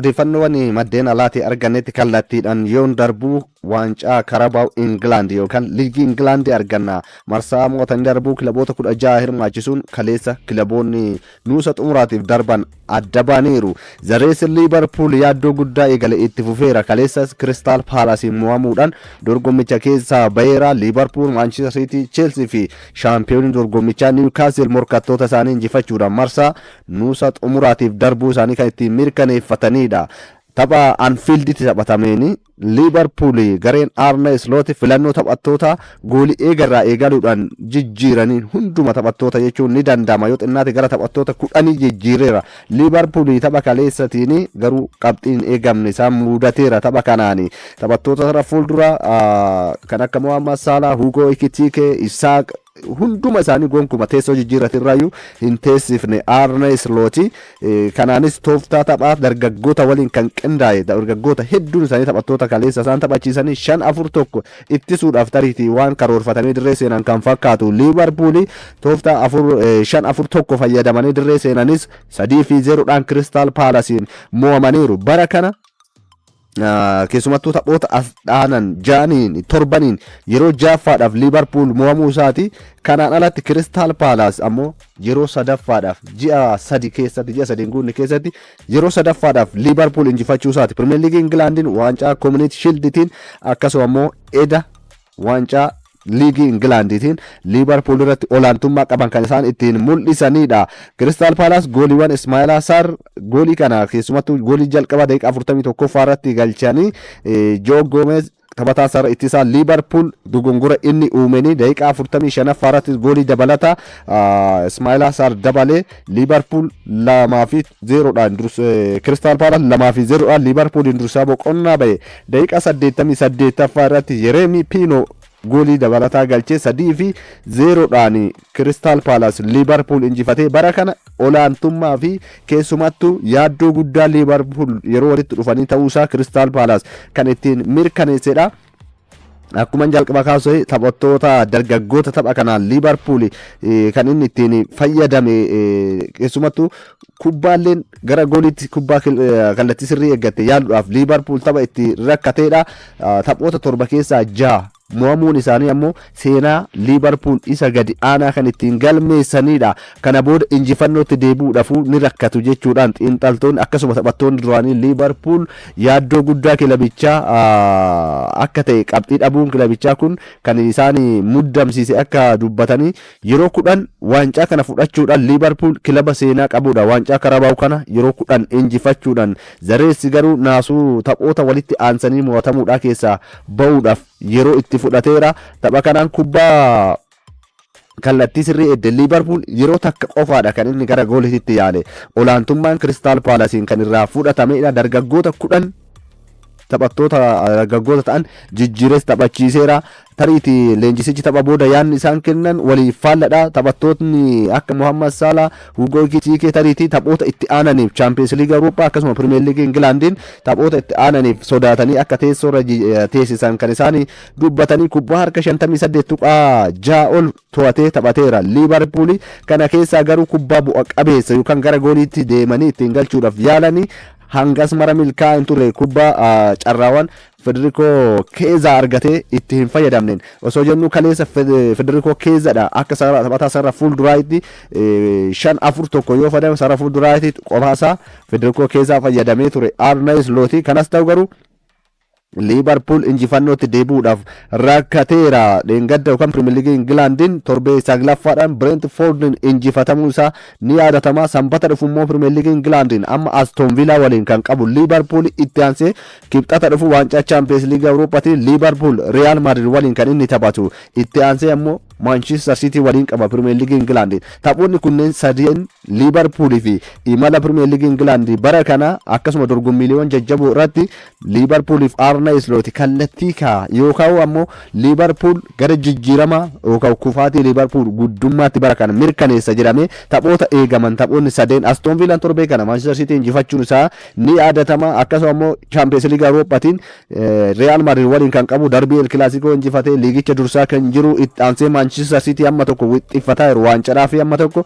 Odeeffannoowwan maddeen alaatii argannetti kallattiidhaan yoon darbuu, waancaa Carabao Ingilaand yookaan liigii Ingilaandii arganna. Marsaa mo'atanii darbuu kilaboota 16 hirmaachisuun kaleessa kilaboonni nuusa xumuraatiif darban adda ba'aniiru. The Reds, Liibarpuul yaaddoo guddaa eegale itti fufeera. Kaleessas Kiristaal Paalaasiin mo'amuudhaan dorgommicha keessaa baheera. Liibarpuul, Maanchister Siitii, Cheelsii fi shaampiyooniin dorgommichaa Niwukaasil morkattoota isaanii injifachuudhaan marsaa nuusa xumuraatiif darbuu isaanii kan ittiin mirkaneeffatanidha. Tapha Anfiilditti taphatameen Liibarpuul gareen Arne Sloot filannoo taphattoota goolii eegarraa eegaluudhaan jijjiiranii hunduma taphattoota jechuun ni danda'ama, yoo xinnaate gara taphattoota 10 jijjiireera. Liibarpuul tapha kaleessatiin garuu qabxiin eegamne isaan mudateera. Tapha kanaani taphattoota sarara fuuldura kan akka Mohammad Salah, Hugo Ekitike, Isaaq hunduma isaanii gonkuma teessoo jijjiirratirraayyuu hin teessifne Arne Slooti. Kanaanis tooftaa taphaa dargaggoota waliin kan qindaa'e, dargaggoota hedduun isaanii taphattoota kaleessa isaan taphachiisanii 5-4-1 ittisuudhaaf tariitii waan karoorfatanii dirree seenan kan fakkaatu. Liibarpuuli tooftaa 4-5-4-1 fayyadamanii dirree seenanis 3-0dhaan Kiristaal Paalasiin mo'amaniiru. Bara kana keessumattuu taphoota as dhaanan ja'aniin torbaniin yeroo ja'affaadhaaf Liibarpuul mo'amuu isaati. Kanaan alatti Kiristaal Paalaas ammoo yeroo sadaffaadhaaf ji'a 3 keessatti, ji'a 3 hin guunne keessatti yeroo sadaffaadhaaf Liibarpuul injifachuu isaati. Pirimeer Liigii Ingilaandiin waancaa Community Shielditiin, akkasuma ammoo eda waancaa liigii Ingilaandiitiin Liibarpuul irratti olaantummaa qaban kan isaan ittiin mul'isanidha. Kiristaal Paalaas gooliiwwan Ismaa'ilaa Saar goolii kana keessumattuu goolii jalqabaa daqiiqaa 41ffaa irratti galchanii, Joo Goomez taphataa sarara ittisaa Liibarpuul dogongora inni uumanii daqiiqaa 45ffaa irratti goolii dabalataa Ismaa'ilaa Saar dabalee Liibarpuul 2-0dhaan, Kiristaal Paalaas 2-0dhaan Liibarpuuliin dursaa boqonnaa bahe. Daqiiqaa 88ffaa irratti Yereemii Piinoo goolii dabalataa galchee 3-0dhaan Kiristaal Paalaas Liibarpuul injifatee bara kana olaantummaa fi keessumattuu yaaddoo guddaa Liibarpuul yeroo walitti dhufanii ta'uusaa Kiristaal Paalaas kan ittiin mirkaneessedha. Akkuma jalqaba kaasee, taphattoota dargaggoota tapha kanaan Liibarpuul kan inni ittiin fayyadame, keessumattuu kubbaalleen gara gooliitti kubbaa kallattii sirrii eeggatte yaaluudhaaf Liibarpuul tapha itti rakkateedha. Taphoota torba keessaa ja'a mo'amuun isaanii ammoo seenaa Liibarpuul isa gadi aanaa kan ittiin galmeessanidha. Kana booda injifannootti deebi'uudhaafuu ni rakkatu jechuudhaan xiinxaltoonni akkasuma taphattoonni duraanii Liibarpuul yaaddoo guddaa kilabichaa akka ta'e, qabxii dhabuun kilabichaa kun kan isaan muddamsiise akka dubbatanii, yeroo 10 waancaa kana fudhachuudhaan Liibarpuul kilaba seenaa qabudha. Waancaa Carabao kana yeroo 10 injifachuudhaan The Reds garuu naasuu taphoota walitti aansanii mo'atamuudhaa keessaa ba'uudhaaf yeroo itti fudhateera. Tapha kanaan kubbaa kallattii sirrii edde Liibarpuul yeroo takka qofaadha kan inni gara gooliitti yaale. Olaantummaan Kiristaal Paalasiin kan irraa fudhatamedha. Dargaggoota 10, taphattoota dargaggoota ta'an jijjiires taphachiiseera. Tariitii leenjisichi tapha booda yaadni isaan kennan waliif faalladha. Taphattootni akka Muhammad Salah, Hugo Ekitike tariitii taphoota itti aananiif Chaampiyoons Liigii Awurooppaa akkasuma Pirimeer Liigii Ingilaandiin taphoota itti aananiif sodaatanii akka teessoo irra teessisan kan isaan dubbatanii. Kubbaa harka 58.6 ol to'atee taphateera. Liibarpuul kana keessaa garuu kubbaa bu'a qabeessa yookaan gara gooliitti deemanii ittiin galchuudhaaf yaalanii hangas mara milkaa'aa hin turre. Kubbaa carraawwan Federico Keezaa argatee itti hin fayyadamneen osoo jennu, kaleessa Federico Keezadha akka taphataa sarara fuulduraatti 5-4-1 yoo fayyadame sarara fuulduraatti qofaasaa Federico Keezaa fayyadamee ture Arne Slooti. Kanas ta'u garuu Liibarpuul injifannootti deebi'uudhaaf rakkateera. Dheengadda yookaan Pirimeer Liigii Ingilaandiin torbee saglaffaadhaan Brentfordin injifatamuu isaa ni yaadatama. Sanbata dhufu immoo Pirimeer Liigii Ingilaandiin amma Aston Villaa waliin kan qabu Liibarpuul itti aansee kibxata dhufu waancaa Chaampiyeens Liigii Awurooppaatiin Liibarpuul Riyaal Maadrid waliin kan inni taphatu. Itti aansee ammoo Maanchister Siitii waliin qaba Pirimeer Liigii Ingilaandiin. Taphoonni kunneen sadeen Liibarpuulii fi imala Pirimeer Liigii Ingilaandii bara kana akkasuma dorgommiileewwan jajjaboo irratti Liibarpuuliif Arne Sloot kallattii kaa yookaan ammoo Liibarpuul gara jijjiirama yookaan kufaatii Liibarpuul guddummaatti bara kana mirkaneessa jedhamee taphoota eegaman taphoonni sadeen. Aston Villaan torbee kana Maanchister Siitii injifachuun isaa ni yaadatama. Akkasuma ammoo Chaampiyeens Liigii Awurooppaatiin Real Madrid waliin kan qabu darbii El Clasico injifatee liigicha dursaa kan jiru itti aansee Maanchister Manchester City amma tokko wixxiffataa jiru waancadhaa fi amma tokko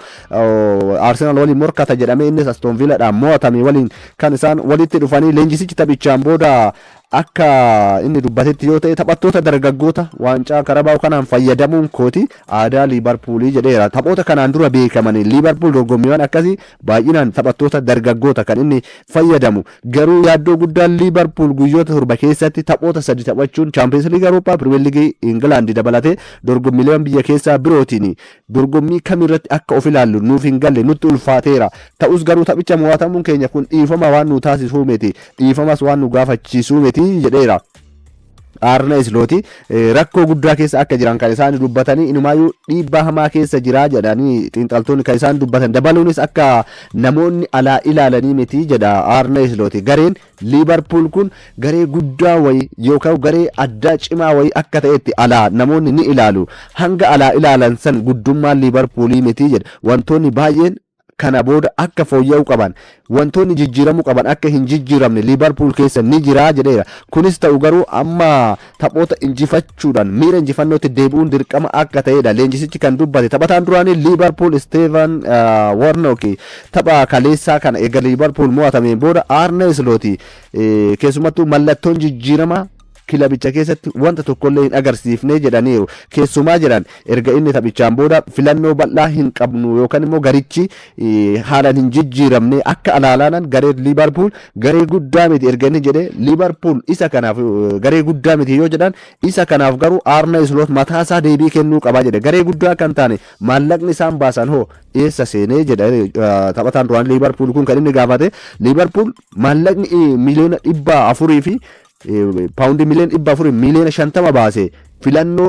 Arsenal waliin morkata jedhamee innis Aston Villaadhaan mo'atame waliin kan isaan walitti dhufanii. Leenjisichi taphichaan booda akka inni dubbatetti yoo ta'e, taphattoota dargaggoota waancaa Karabaa'u kanaan fayyadamuun kooti aadaa Liibarpuulii jedheera. Taphoota kanaan dura beekamanii Liibarpuul dorgommiiwwan akkasii baay'inaan taphattoota dargaggoota kan inni fayyadamu. Garuu yaaddoo guddaan Liibarpuul guyyoota 7 keessatti taphoota sadi taphachuun Chaampiyoons Liigii Awurooppaa, Pirimeer Liigii Ingilaandi dabalatee dorgommiileewwan biyya keessaa birootiin dorgommii kamirratti akka of ilaallu nuuf hin galle, nutti ulfaateera. Ta'us garuu taphicha mo'atamuun keenya kun dhiifama waan nu taasisuu miti. Dhiifamas waan nu gaafachiisuu miti jedheera. Arne Islooti rakkoo guddaa keessa akka jiran kan isaan dubbatanii, inumaayyuu dhiibbaa hamaa keessa jiraa jedhanii xiinxaltoonni kan isaan dubbatan. Dabaluunis akka namoonni alaa ilaalanii miti jedha Arne Islooti. Gareen Liibarpuul kun garee guddaa wayii yookaan garee addaa cimaa wayii akka ta'etti alaa namoonni ni ilaalu. Hanga alaa ilaalan san guddummaan Liibarpuulii miti jedha. Wantoonni baay'een kana booda akka fooyya'uu qaban, wantoonni jijjiiramuu qaban akka hin jijjiiramne Liibarpuul keessa ni jira jedheera. Kunis ta'u garuu amma taphoota injifachuudhaan miira injifannootti deebi'uun dirqama akka ta'edha leenjisichi kan dubbate. Taphataan duraanii Liibarpuul Steven Warnock tapha kaleessaa kana eega Liibarpuul mo'atameen booda Arne Slooti keessumattuu mallattoon jijjiirama kilabicha keessatti wanta tokkollee hin agarsiifne jedhaniiru. Keessumaa jedhan erga inni taphichaan booda filannoo bal'aa hin qabnu yookaan immoo garichi haalaan hin jijjiiramne, akka alaalaanan garee Liibarpuul garee guddaa miti erga inni jedhe, Liibarpuul isa kanaaf garee guddaa miti yoo jedhan, isa kanaaf garuu Arne Sloot mataasaa deebii kennuu qabaa jedhe. Garee guddaa kan taane maallaqni isaan baasan hoo eessa seenee jedha taphataan duraan Liibarpuul kun kan inni gaafate. Liibarpuul maallaqni 400,000,000 fi paawundii 400,000,000 50,000,000 baase filannoo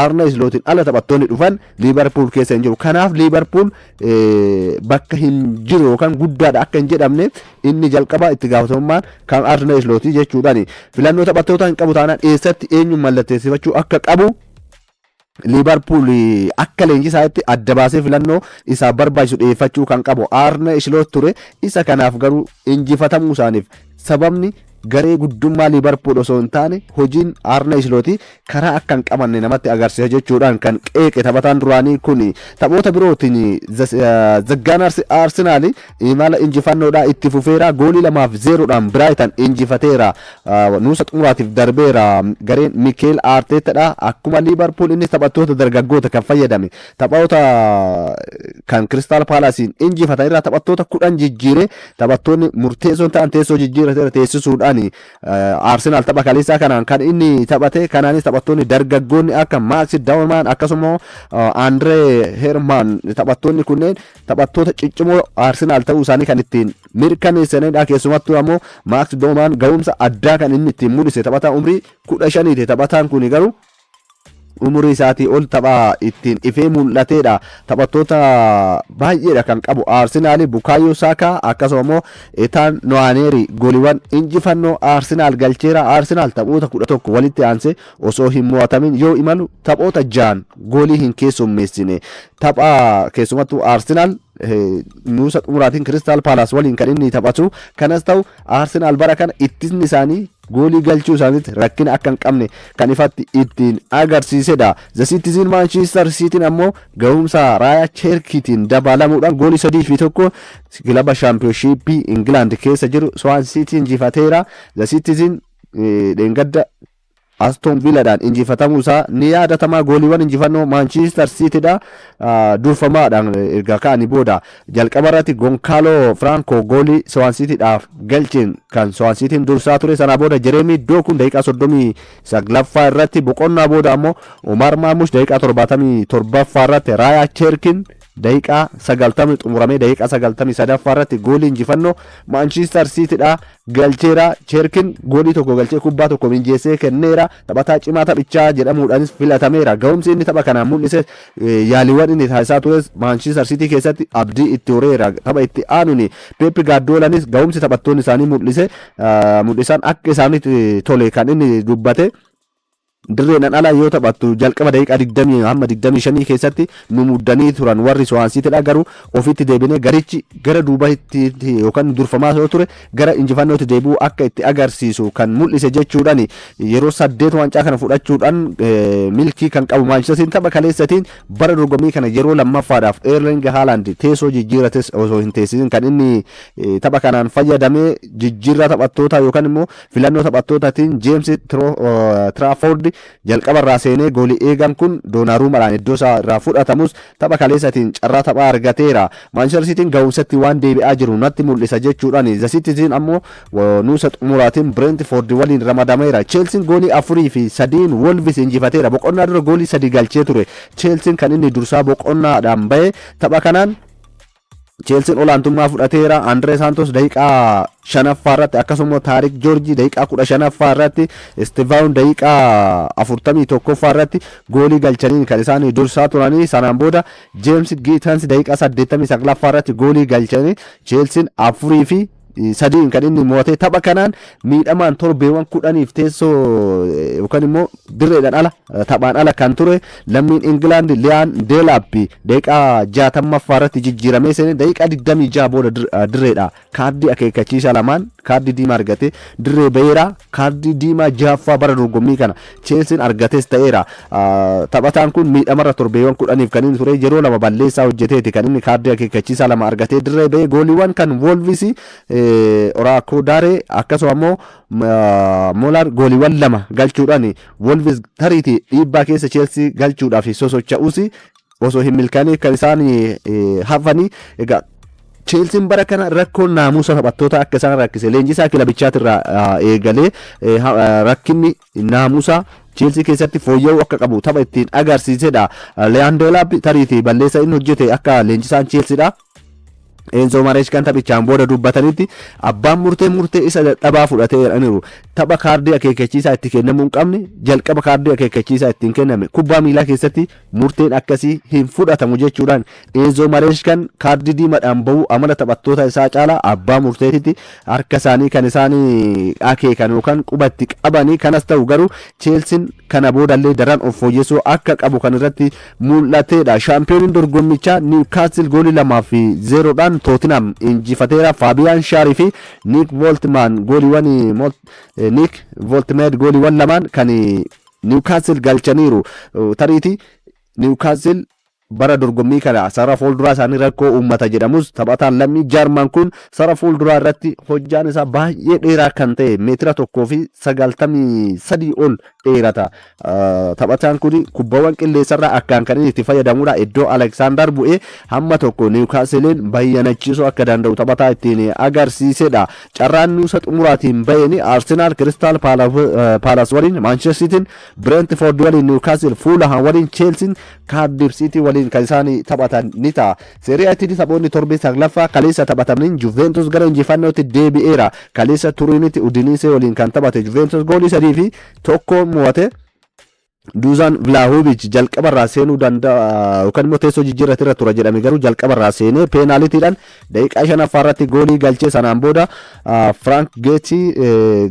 Arne Slootiin ala taphattoonni dhufan Liibarpuul keessa hin jiru. Kanaaf Liibarpuul bakka hin jiru yookaan guddaadha akka hin jedhamne inni jalqaba itti gaafatamummaan kan Arne Slootii jechuudhaan, filannoo taphattoota hin qabu taanaan eessatti eenyuun mallatteessifachuu akka qabu Liibarpuul akka leenjisaatti adda baasee filannoo isaa barbaachisu dhiyeeffachuu kan qabu Arne Sloot ture. Isa kanaaf garuu injifatamuu isaaniif sababni garee guddummaa Liibarpuul osoo hin taane hojiin Arne Slooti karaa akka hin qabanne namatti agarsiisa jechuudhaan kan qeeqe taphataan duraanii kun. Taphoota birootiin The Gunners Arsenaal imala injifannoodhaa itti fufeera. Goolii 2-0dhaan Biraayitan injifateera. Nuusa xumuraatiif darbeera gareen Mikeel Arteettadha. Akkuma Liibarpuul innis taphattoota dargaggoota kan fayyadame, taphoota kan Kiristaal Paalaasiin injifatan irraa taphattoota 10 jijjiire, taphattoonni murteessoon ta'an teessoo jijjiirateera teessisuudhaan Arsenaal tapha kaleessaa kanaan kan inni taphate. Kanaanis taphattoonni dargaggoonni akka Maaks Dawman akkasuma Andree Herman, taphattoonni kunneen taphattoota ciccimoo Arsenaal ta'uu isaanii kan ittiin mirkaneessanidha. Keessumattuu ammoo Maaks Dawman ga'umsa addaa kan inni ittiin mul'ise, taphataa umrii 15ti. Taphataan kun garuu umurii isaatii ol tapha ittiin ifee mul'ateedha. Taphattoota baay'eedha kan qabu Arsenaal. Bukaayoo Saakaa akkasuma immoo Etaan No'aaneeri gooliiwwan injifannoo Arsenaal galcheera. Arsenaal taphoota 11 walitti aansee osoo hin mo'atamin yoo imalu taphoota ja'an goolii hin keessummeessine. Tapha keessumattuu Arsenaal nuusa xumuraatiin Kiristaal Paalaas waliin kan inni taphatu. Kanas ta'u Arsenaal bara kana ittisni isaanii goolii galchuu isaaniitti rakkina akka hin qabne kan ifatti ittiin agarsiisedha. The Citizen Manchester Cityin ammoo ga'umsa Raayaa Cheerkiitiin dabalamuudhaan goolii 3-1 kilaba Shaampiyoonshiippii Ingilaand keessa jiru Swaan City injifateera. The Citizen dheengadda Aston Villaadhaan injifatamuu isaa ni yaadatama. Gooliiwwan injifannoo Manchester Cityidha. Durfamaadhaan erga ka'anii booda jalqaba irratti Gonkaaloo Franco goolii Swan Cityidhaaf galcheen kan Swan Cityin dursaa ture. Sanaa booda Jeremii Dookun daqiiqaa 39ffaa irratti, boqonnaa booda ammoo Omar Maamush daqiiqaa 77ffaa irratti, Raayaa Cheerkin daqiiqaa 90 xumuramee daqiiqaa 93ffaa irratti goolii injifannoo Manchester Cityidha galcheera. Cheerkin goolii tokko galchee kubbaa tokko minjeessee kenneera. Taphataa cimaa taphichaa jedhamuudhaanis filatameera. Ga'umsi inni tapha kanaan mul'ise, yaaliiwwan inni taasisaa tures Manchester City keessatti abdii itti horeera. Tapha itti aanuun Pep Guardiolanis ga'umsi taphattoonni isaanii mul'ise mul'isan akka isaanitti tole kan inni dubbate. Dirreedhaan ala yoo taphattu jalqaba daqiiqaa 20 hamma 25 keessatti nu muddanii turan warri Swaansiitidha. Garuu ofitti deebinee garichi gara duubatti yookaan durfamaa yoo ture gara injifannootti deebi'uu akka itti agarsiisu kan mul'ise jechuudhaan, yeroo 8 waancaa kana fudhachuudhaan milkii kan qabu Maanchister Siitiin tapha kaleessatiin bara dorgommii kana yeroo lammaffaadhaaf Eerling Haaland teessoo jijjiirates osoo hin teessisin kan inni tapha kanaan fayyadamee jijjiirraa taphattootaa yookaan immoo filannoo taphattootaatiin Jeems Tiraafoord jalqaba irraa seenee, goolii eegan kun Doonaruumaadhaan iddoo isaa irraa fudhatamus tapha kaleessatiin carraa taphaa argateera. Maanchister Siitiin ga'umsatti waan deebi'aa jiru natti mul'isa jechuudhaan. The Citizen ammoo nuusa xumuraatiin Brentford waliin ramadameera. Chelsiin goolii 4 fi 3n Wolves injifateera. Boqonnaa dura goolii sadi galchee ture. Chelsiin kan inni dursaa boqonnaadhaan bahe tapha kanaan Cheelsiin olaantummaa fudhateera. Andree Santos daqiiqaa shanaffaa irratti, akkasuma Taarik Joorjii daqiiqaa 15ffaa irratti, Istivaawun daqiiqaa 41ffaa irratti goolii galchaniin kan isaan dursaa turanii. Sanaan booda Jeems Giitans daqiiqaa 89ffaa irratti goolii galchanii Cheelsiin 4 fi 3n kan inni mo'ate. Tapha kanaan miidhamaan torbeewwan 10f teessoo yookaan immoo dirreedhaan ala, taphaan ala kan ture lammiin Ingilaand Liyaan Deelaappi daqiiqaa 60ffaa irratti jijjiiramee seenee daqiiqaa 26 booda dirreedha kaardii akeekkachiisaa lamaan, kaardii diimaa argate dirree baheera. Kaardii diimaa jahaffaa bara dorgommii kana Cheelsiin argates ta'eera. Taphataan kun miidhamarra torbeewwan 10f kan inni ture, yeroo lama balleessaa hojjeteeti kan inni kaardii akeekkachiisaa lama argatee dirree bahee. Gooliiwwan kan Wolves Oraakodaaree akkasuma immoo Moolaar gooliiwwan lama galchuudhaan Wolves tariitii dhiibbaa keessa Cheelsii galchuudhaaf sosocha'us osoo hin milkaa'in kan isaan hafanii. Egaa Cheelsiin bara kana rakkoon naamusa taphattoota akka isaan rakkise, leenjisaa kilabichaatirraa eegalee rakkinni naamusa Cheelsii keessatti fooyya'uu akka qabu tapha ittiin agarsiisedha. Liyaan Deelaap tariitii balleessa inni hojjete akka leenjisaan Cheelsiidha. Eenzo Mareeskaan taphichaan booda dubbatanitti abbaan murtee murtee isa dadhabaa fudhatee jedhaniiru. Tapha kaardii akeekkachiisaa itti kennamuu hin qabne jalqaba kaardii akeekkachiisaa ittiin kenname. Kubbaa miilaa keessatti murteen akkasii hin fudhatamu jechuudhaan Eenzo Mareeskaan kaardii diimaadhaan bahuu amala taphattoota isaa caalaa abbaa murteetitti harka isaanii kan isaan akeekan yookaan qubatti qabanii. Kanas ta'u garuu Cheelsiin kana boodallee daran of fooyyessuu akka qabu kan irratti mul'atedha. Shaampiyooniin dorgommichaa Niwukaastil goolii 2 fi 0dhaan Tootinam injifateera. Faabiyaan Shaarii fi Niik Vooltimaan gooliiwwan, Niik Vooltimeed gooliiwwan lamaan kan Niwukaastil galchaniiru. Tariitii Niwukaastil bara dorgommii kana sarara fuulduraa isaanii rakkoo uummata jedhamus, taphataan lammii Jaarmaan kun sarara fuulduraa irratti hojjaan isaa baay'ee dheeraa kan ta'e, meetira 1.93 ol dheerata. Taphataan kun kubbawwan qilleensarraa akkaan kan inni itti fayyadamudha. Iddoo Aleksaandar bu'ee hamma tokko Niwukaasiliin bayyanachiisuu akka danda'u taphataa ittiin agarsiisedha. Carraan nuusa xumuraatiin baheen Arsenaal Kiristaal Paalas waliin, Maanchister Siitiin Brentford waliin, Niwukaastil Fuulahan waliin, Cheelsiin Kaardiif Siitii waliin kan isaan taphatan ni ta'a. Seeriyaa Itiilii taphoonni torbee saglaffaa kaleessa taphatamaniin Juventus gara injifannootti deebi'eera. Kaleessa Turiinitti Udiniisee waliin kan taphate Juventus goolii 3 fi 1 mo'ate. Duuzaan Vilaahovic jalqabarraa seenuu danda'a yookaan immoo teessoo jijjiirratirra tura jedhame, garuu jalqabarraa seenee peenaalitiidhaan daqiiqaa shanaffaa irratti goolii galchee. Sanaan booda Frank Geetii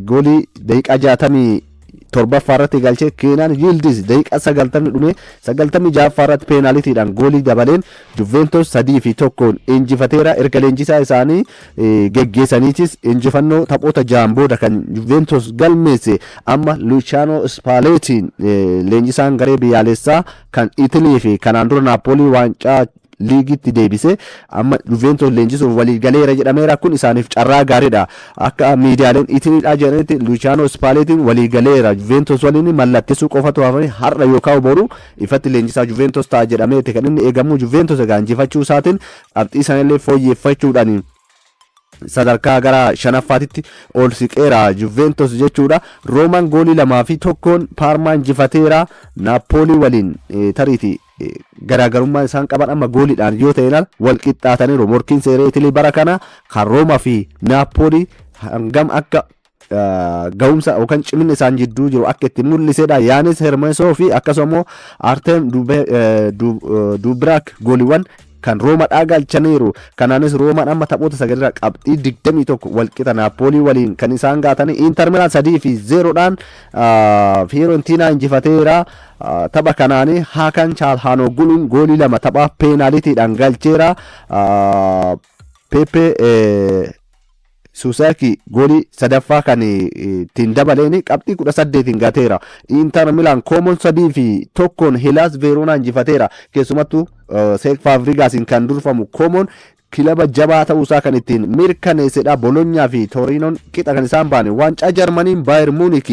goolii daqiiqaa 67ffaa irratti galchee, Keenaan Yildiz daqiiqaa 90 dhume 96ffaa irratti peenaalitiidhaan goolii dabaleen Juventus 3 fi 1n injifateera. Erga leenjisaa isaanii geggeessaniitis injifannoo taphoota ja'an booda kan Juventus galmeesse. Amma Luciano Spallettiin, leenjisaan garee biyyaalessaa kan Itilii fi kanaan dura Naapoolii waancaa liigitti deebise, amma Juventus leenjisuuf walii galeera jedhameera. Kun isaaniif carraa gaariidha. Akka miidiyaaleen Itiliidhaa jedhanitti Luciano Spallettiin walii galeera Juventus waliin, mallattessuu qofatu hafanii har'a yookaan boru ifatti leenjisaa Juventus ta'a jedhameeti kan inni eegamu. Juventus egaa injifachuu isaatiin qabxii sanallee fooyyeffachuudhaan sadarkaa gara shanaffaatitti ol siqeera Juventus jechuudha. Roomaan goolii 2 fi 1n Paarmaa injifateera. Naappoolii waliin tariitii garaagarummaan isaan qaban amma gooliidhaan yoo ta'e wal qixxaataniiru. Morkiin seeree Itilii bara kana kan Roomaa fi Naappoolii hangam akka ga'umsa yookaan cimina isaan jidduu jiru akka itti mul'isedha. Yaanis Hermesoo fi akkasuma immoo Artem Dubraak gooliiwwan kan Roomadhaa galchaniiru. Kanaanis Roomaan amma taphoota 9 irraa qabxii 21, walqixa Naapoolii waliin kan isaan gaatanii. Inter Milaan 3-0dhaan Fiorentinaa injifateera. Tapha kanaanii Haakan Chaalhaanoogluun goolii lama tapha peenaalitiidhaan galcheera. Pepe Suusaaki goolii sadaffaa kan ittiin dabaleen qabxii 18n gateera. Inter Milaan Koomoon 3-1n Hilaas Veeroonaa injifateera. Keessumattuu Seek Faabrigaasiin kan durfamu Koomoon kilaba jabaa ta'uusaa kan ittiin mirkaneessedha. Bolonyaa fi Toriinoon qixa kan isaan baane. Waancaa Jarmaniin Baayer Muunik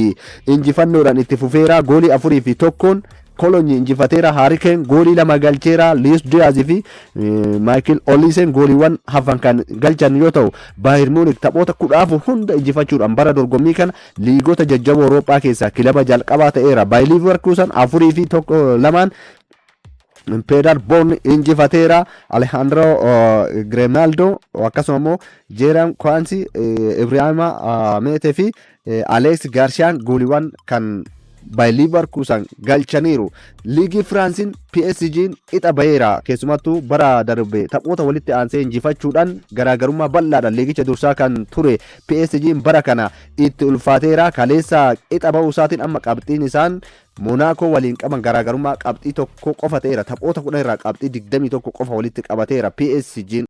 injifannoodhaan itti fufeera. Goolii 4-1n Kolonyi injifateera. Haarikeen goolii lama galcheera. Luis Diaz fi Maayikil Oliiseen gooliiwwan hafan kan galchan yoo ta'u, Baayer Muunik taphoota 14 hunda injifachuudhaan bara dorgommii kana liigota jajjaboo Awurooppaa keessaa kilaba jalqabaa ta'eera. Bayer Leverkusen 4-1 2n Paderborn injifateera. Alejandro Grimaldo, akkasuma immoo Jeeram Kwaansi, Ibrahima Meete fi Alex Garciyaan gooliiwwan kan Bayer Leverkusen galchaniiru. Liigii Firaansiin PSG'n qixa baheera. Keessumattuu bara darbe taphoota walitti aansee injifachuudhaan garaagarummaa bal'aadhaan liigicha dursaa kan ture PSG'n bara kana itti ulfaateera. Kaleessa qixa bahuu isaatiin amma qabxiin isaan Monaakoo waliin qaban garaagarummaa qabxii 1 qofa ta'eera. Taphoota 10 irraa qabxii 21 qofa walitti qabateera PSG'n.